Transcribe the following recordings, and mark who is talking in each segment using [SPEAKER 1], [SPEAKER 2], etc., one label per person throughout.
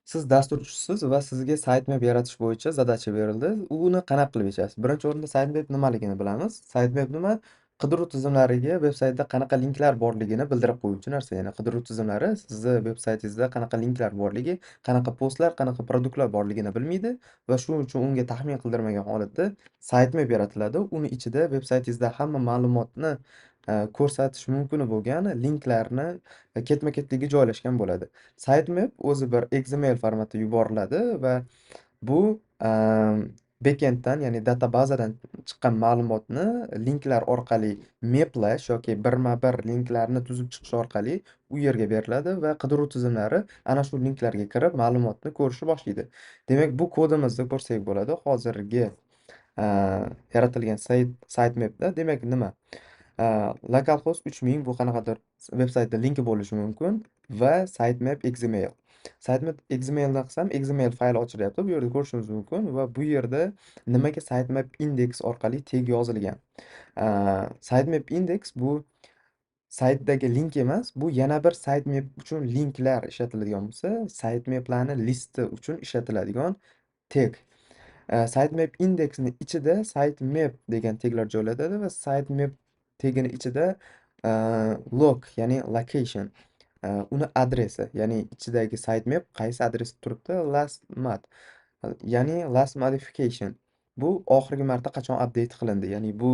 [SPEAKER 1] Siz dasturchisiz va sizga sitemap yaratish bo'yicha задача berildi. Uni qanaqa qilib yechasiz? Birinchi o'rinda sitemap nimaligini bilamiz. Sitemap nima? Qidiruv tizimlariga veb-saytda qanaqa linklar borligini bildirib qo'yuvchi narsa. Ya'ni qidiruv tizimlari sizni veb-saytingizda qanaqa linklar borligi, qanaqa postlar, qanaqa produktlar borligini bilmaydi va shuning uchun unga taxmin qildirmagan holatda sitemap yaratiladi. Uni ichida veb-saytingizda hamma ma'lumotni ko'rsatish mumkin bo'lgan linklarni ketma-ketligi joylashgan bo'ladi. Sitemap o'zi bir XML formatda yuboriladi va bu backenddan, ya'ni databazadan chiqqan ma'lumotni linklar orqali maplash yoki birma-bir linklarni tuzib chiqish orqali u yerga beriladi va qidiruv tizimlari ana shu linklarga kirib ma'lumotni ko'rishni boshlaydi. Demak, bu kodimizni ko'rsak bo'ladi. Hozirgi yaratilgan sitemapda demak nima? Localhost 3000 bu qanaqadir veb-saytda linki bo'lishi mumkin va sitemap XML. Sitemap XMLni qilsam, XML fayli ochilyapti. Bu yerda ko'rishimiz mumkin va bu yerda nimaga sitemap index orqali tag yozilgan. Sitemap index bu saytdagi link emas, bu yana bir sitemap uchun linklar ishlatiladigan bo'lsa, sitemaplarni listi uchun ishlatiladigan tag. Sitemap indeksni ichida sitemap degan taglar joylanadi va sitemap tagini ichida loc, ya'ni location, uni adresi, ya'ni ichidagi sitemap qaysi adresda turibdi, last mod, ya'ni last modification. Bu oxirgi marta qachon update qilindi, ya'ni bu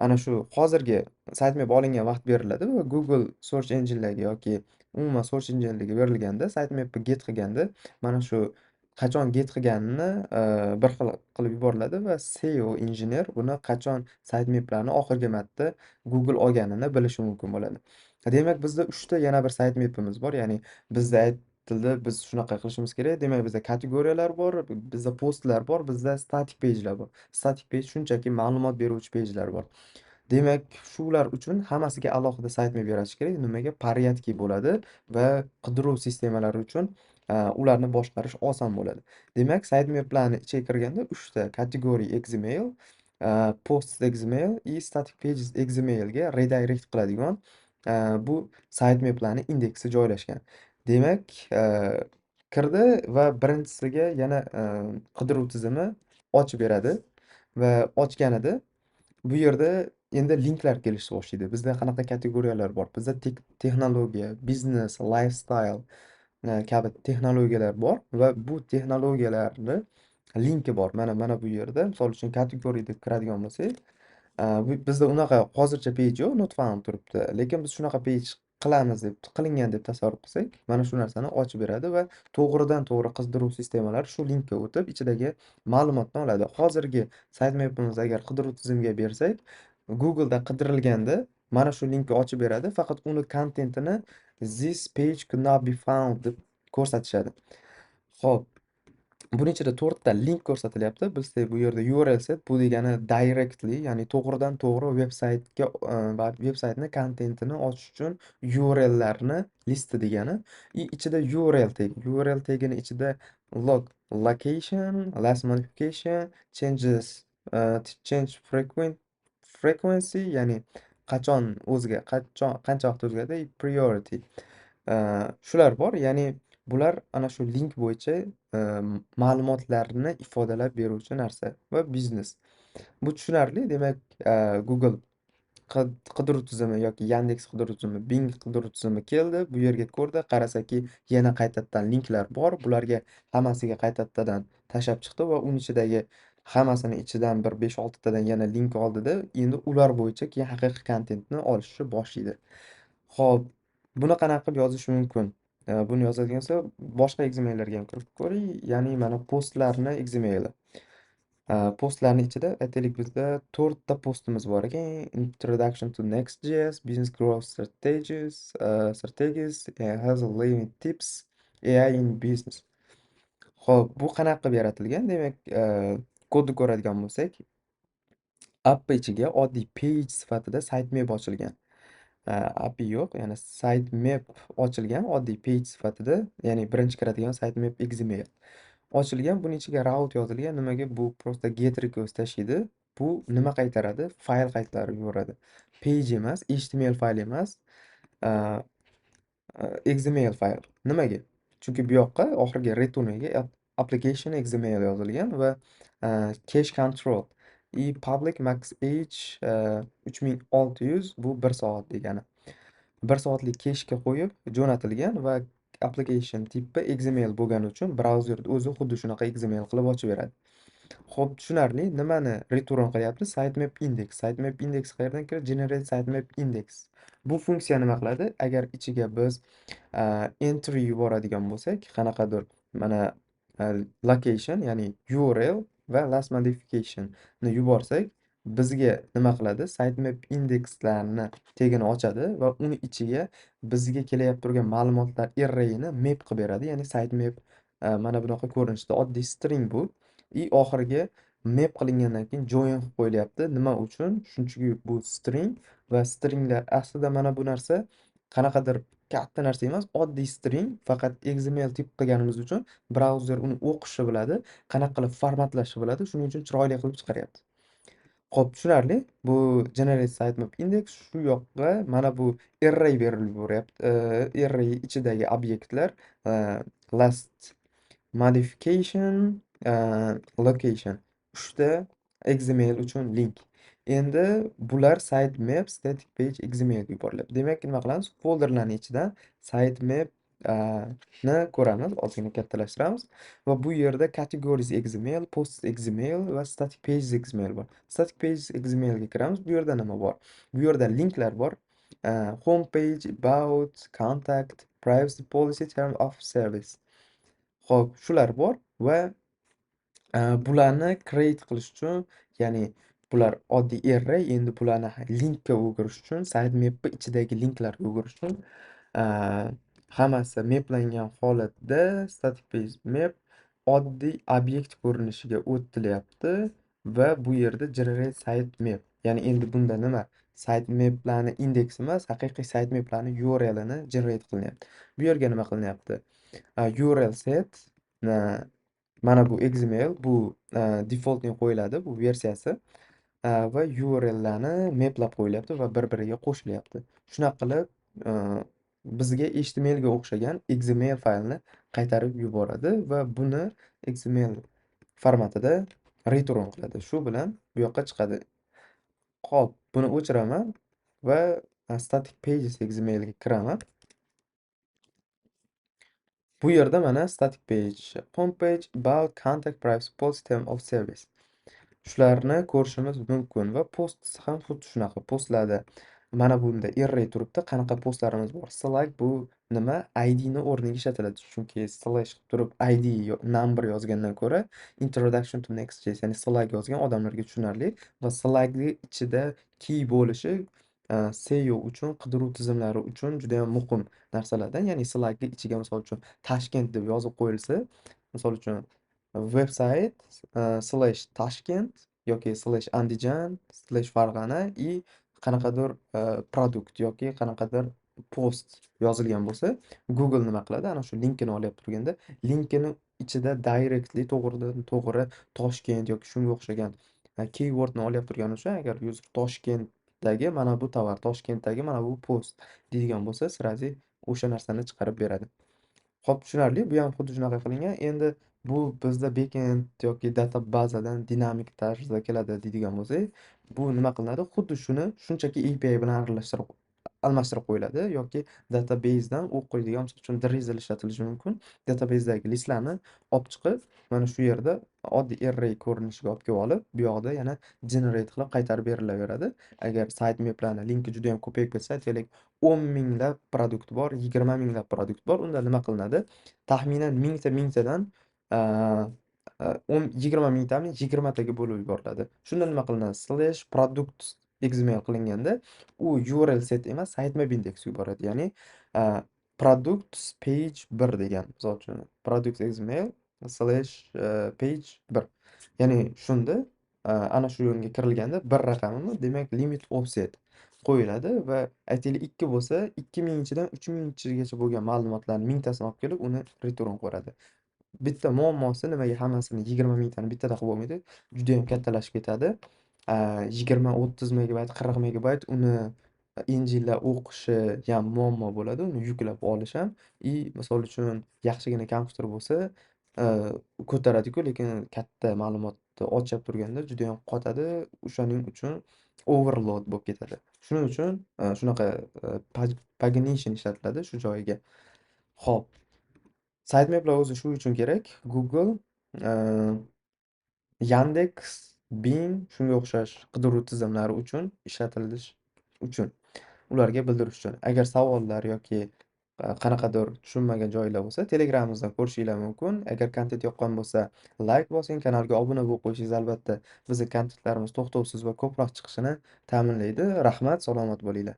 [SPEAKER 1] ana shu hozirgi sitemap olingan vaqt beriladi va Google search engine'larga yoki umuman search engine'larga berilganda, sitemapni get qilganda mana shu qachon get qilganini bir xil qilib yuboriladi va SEO injener buni qachon sitemaplarni oxirgi marta Google olganini bilishi mumkin bo'ladi. Demak, bizda 3 ta yana bir sitemapimiz bor, ya'ni bizda aytildi, biz shunaqa qilishimiz kerak. Demak, bizda kategoriyalar bor, bizda postlar bor, bizda static page'lar bor. Static page shunchaki ma'lumot beruvchi page'lar bor. Demak, shular uchun hammasiga alohida sitemap yaratish kerak. Nimaga? Порядки bo'ladi va qidiruv sistemalari uchun ularni boshqarish oson bo'ladi. Demak, sitemaplarni ichiga kirganda 3 ta category XML, posts XML и static pages XML ga redirect qiladigan bu sitemaplarni indeksi joylashgan. Demak, kirdi va birinchisiga yana qidiruv tizimi ochib beradi va ochganida bu yerda endi linklar kelishni boshlaydi. Bizda qanaqa kategoriyalar bor? Bizda texnologiya, biznes, lifestyle kabi texnologiyalar bor va bu texnologiyalarni linki bor. Mana bu yerda misol uchun kategoriya deb kiradigan bo'lsak, bu bizda unaqa hozircha page yo'q, not found turibdi. Lekin biz shunaqa page qilamiz deb, qilingan deb tasavvur qilsak, mana shu narsani ochib beradi va to'g'ridan-to'g'ri qidiruv sistemalari shu linkka o'tib, ichidagi ma'lumotni oladi. Hozirgi sitemapimizni agar qidiruv tizimiga bersak, Google'da qidirilganda mana shu linkni ochib beradi, faqat uni kontentini "This page could not be found" deb ko'rsatishadi. Xo'p, buni ichida 4 ta link ko'rsatilyapti. Bizda bu yerda URL set, bu degani directly, ya'ni to'g'ridan-to'g'ri veb-saytga va veb-saytni kontentini ochish uchun URLlarni listi degani. И ichida URL tag, URL tagini ichida loc, location, last modification, changes, change frequency, ya'ni qachon o'zga, qachon, qancha vaqt o'zgaradi, priority. Shular bor, ya'ni bular ana shu link bo'yicha ma'lumotlarni ifodalab beruvchi narsa va biznes. Bu tushunarli. Demak, Google qidiruv tizimi yoki Yandex qidiruv tizimi, Bing qidiruv tizimi keldi, bu yerga ko'rdi, qarasaki, yana qaytadan linklar bor. Bularga hammasiga qaytadan tashlab chiqdi va uni ichidagi hammasini ichidan bir 5-6 tadan yana link oldida, endi ular bo'yicha keyin haqiqiy kontentni olishni boshlaydi. Xo'p, buni qanaqa qilib yozish mumkin? Buni yozadigan bo'lsa, boshqa XMLlarga ham kirib ko'ring. Ya'ni mana postlarni XMLi. Postlarni ichida aytaylik, bizda 4 ta postimiz bor ekan. Introduction to Next.js, Business Growth Strategies, Hustle Living Tips, AI in Business. Xo'p, bu qanaqa qilib yaratilgan? Demak, kodni ko'radigan bo'lsak, app ichiga oddiy page sifatida sitemap ochilgan. API yo'q, ya'ni sitemap ochilgan oddiy page sifatida, ya'ni birinchi kiradigan sitemap XML ochilgan. Buni ichiga route yozilgan. Nimaga? Bu просто get request tashlaydi. Bu nima qaytaradi? Fayl qaytarib yuboradi. Page emas, HTML fayl emas, XML fayl. Nimaga? Chunki bu yoqqa oxirgi returniga application XML yozilgan va cache control и public max age 3600, bu 1 soat degani. 1 soatlik cache'ga qo'yib jo'natilgan va application tipi XML bo'lgani uchun brauzer o'zi xuddi shunaqa XML qilib ochib beradi. Xo'p, tushunarli. Nimani return qilyapti? Sitemap index. Sitemap index qayerdan keladi? Generate sitemap index. Bu funksiya nima qiladi? Agar ichiga biz entry yuboradigan bo'lsak, qanaqadir mana location, ya'ni URL va last modification ni yuborsak, bizga nima qiladi? Sitemap indekslarni tagini ochadi va uni ichiga bizga kelayotib turgan ma'lumotlar arrayini map qilib beradi. Ya'ni sitemap mana bunaqa ko'rinishda oddiy string bu. И oxiriga map qilingandan keyin join qilib qo'yilyapti. Nima uchun? Chunki bu string va stringlar aslida mana bu narsa qanaqadir katta narsa emas, oddiy string, faqat XML tip qilganimiz uchun brauzer uni o'qishni biladi, qanaqa qilib formatlashni biladi, shuning uchun chiroyli qilib chiqaryapti. Xo'p, tushunarli. Bu generate sitemap index shu yoqqa mana bu array berilib yuboryapti. Array ichidagi obyektlar last modification, location 3 ta XML uchun link. Endi bular sitemap static page XML yuborilyapti. Demak, nima qilamiz? Folderlarning ichidan sitemap ni ko'ramiz, ozgina kattalashtiramiz va bu yerda categories XML, posts XML va static pages XML bor. Static pages XML ga kiramiz. Bu yerda nima bor? Bu yerda linklar bor. Home page, about, contact, privacy policy, term of service. Xo'p, shular bor va bularni create qilish uchun, ya'ni bular oddiy array, endi bularni linkka o'girish uchun, sitemapni ichidagi linklarga o'girish uchun hammasi maplangan holatda static page map oddiy obyekt ko'rinishiga o'tilyapti va bu yerda generate sitemap, ya'ni endi bunda nima? Sitemaplarni indeksi emas, haqiqiy sitemaplarni URLini generate qilinyapti. Bu yerga nima qilinyapti? URL set, mana bu XML, bu defaultni qo'yiladi, bu versiyasi va URLlarni maplab qo'yilyapti va bir-biriga qo'shilyapti. Shunaqa qilib bizga HTML ga o'xshagan XML faylni qaytarib yuboradi va buni XML formatida return qiladi. Shu bilan bu yoqqa chiqadi. Xo'p, buni o'chiraman va static pages XML ga kiraman. Bu yerda mana static page, home page, about, contact, privacy policy, term of service. Shularni ko'rishimiz mumkin va posts ham xuddi shunaqa. Postlarda mana bunda array turibdi. Qanaqa postlarimiz bor? Slug bu nima? ID ni o'rniga ishlatiladi. Chunki slash qilib turib ID number yozgandan ko'ra introduction to Next.js, ya'ni slug yozgan odamlarga tushunarli va slugni ichida key bo'lishi SEO uchun, qidiruv tizimlari uchun juda ham muhim narsalardan. Ya'ni slugni ichiga misol uchun Tashkent deb yozib qo'yilsa, misol uchun website slash Tashkent yoki slash Andijan slash Farg'ona и qanaqadir produkt yoki qanaqadir post yozilgan bo'lsa, Google nima qiladi? Ana shu linkini olyapti turganda, linkini ichida directly, to'g'ridan to'g'ri Toshkent yoki shunga o'xshagan keywordni olyapti turgani uchun, agar user Toshkentdagi mana bu tovar, Toshkentdagi mana bu post deydigan bo'lsa, сразу o'sha narsani chiqarib beradi. Xo'p, tushunarli. Bu ham xuddi shunaqa qilingan. Endi bu bizda backend yoki data bazadan dinamik tarzda keladi deydigan bo'lsak, bu nima qilinadi? Xuddi shuni shunchaki API bilan aralashtirib, almashtirib qo'yiladi yoki databasedan o'qiydigan, misol uchun, Drizzle ishlatilishi mumkin. Databasedagi listlarni olib chiqib, mana shu yerda oddiy array ko'rinishiga olib kelib olib, bu yoqda yana generate qilib qaytarib berilaveradi. Agar sitemaplarni linki juda ham ko'payib ketsa, aytaylik, 10 minglab produkt bor, 20 minglab produkt bor, unda nima qilinadi? Taxminan mingta mingtadan 10 20 mingtani 20 taga bo'lib yuboriladi. Shunda nima qilinadi? Slash product XML qilinganda u URL set emas, sitemap index yuboradi. Ya'ni products page 1 degan, misol uchun, product XML slash page 1. Ya'ni shunda ana shu yo'lga kirilganda bir raqamimi, demak, limit offset qo'yiladi va aytaylik, 2 bo'lsa, 2000 ichidan 3000gacha bo'lgan ma'lumotlarni mingtasini olib kelib, uni return qiladi. Bitta muammosi, nimaga hammasini 20 mingtani bittada qilib bo'lmaydi? Judayam kattalashib ketadi. 20-30 megabayt, 40 megabayt uni Enginelar o'qishi ham muammo bo'ladi, uni yuklab olish ham. И misol uchun yaxshigina kompyuter bo'lsa, ko'taradi-ku, lekin katta ma'lumotni ochib turganda judayam qotadi. O'shaning uchun overload bo'lib ketadi. Shuning uchun shunaqa pagination ishlatiladi shu joyiga. Xo'p. Sitemaplar o'zi shu uchun kerak. Google, Yandex, Bing shunga o'xshash qidiruv tizimlari uchun ishlatilish uchun, ularga bildirish uchun. Agar savollar yoki qanaqadir tushunmagan joylar bo'lsa, Telegramimizdan ko'rishinglar mumkin. Agar kontent yoqqan bo'lsa, like bosing, kanalga obuna bo'lib qo'yishingiz albatta bizni kontentlarimiz to'xtovsiz va ko'proq chiqishini ta'minlaydi. Rahmat, salomat bo'linglar.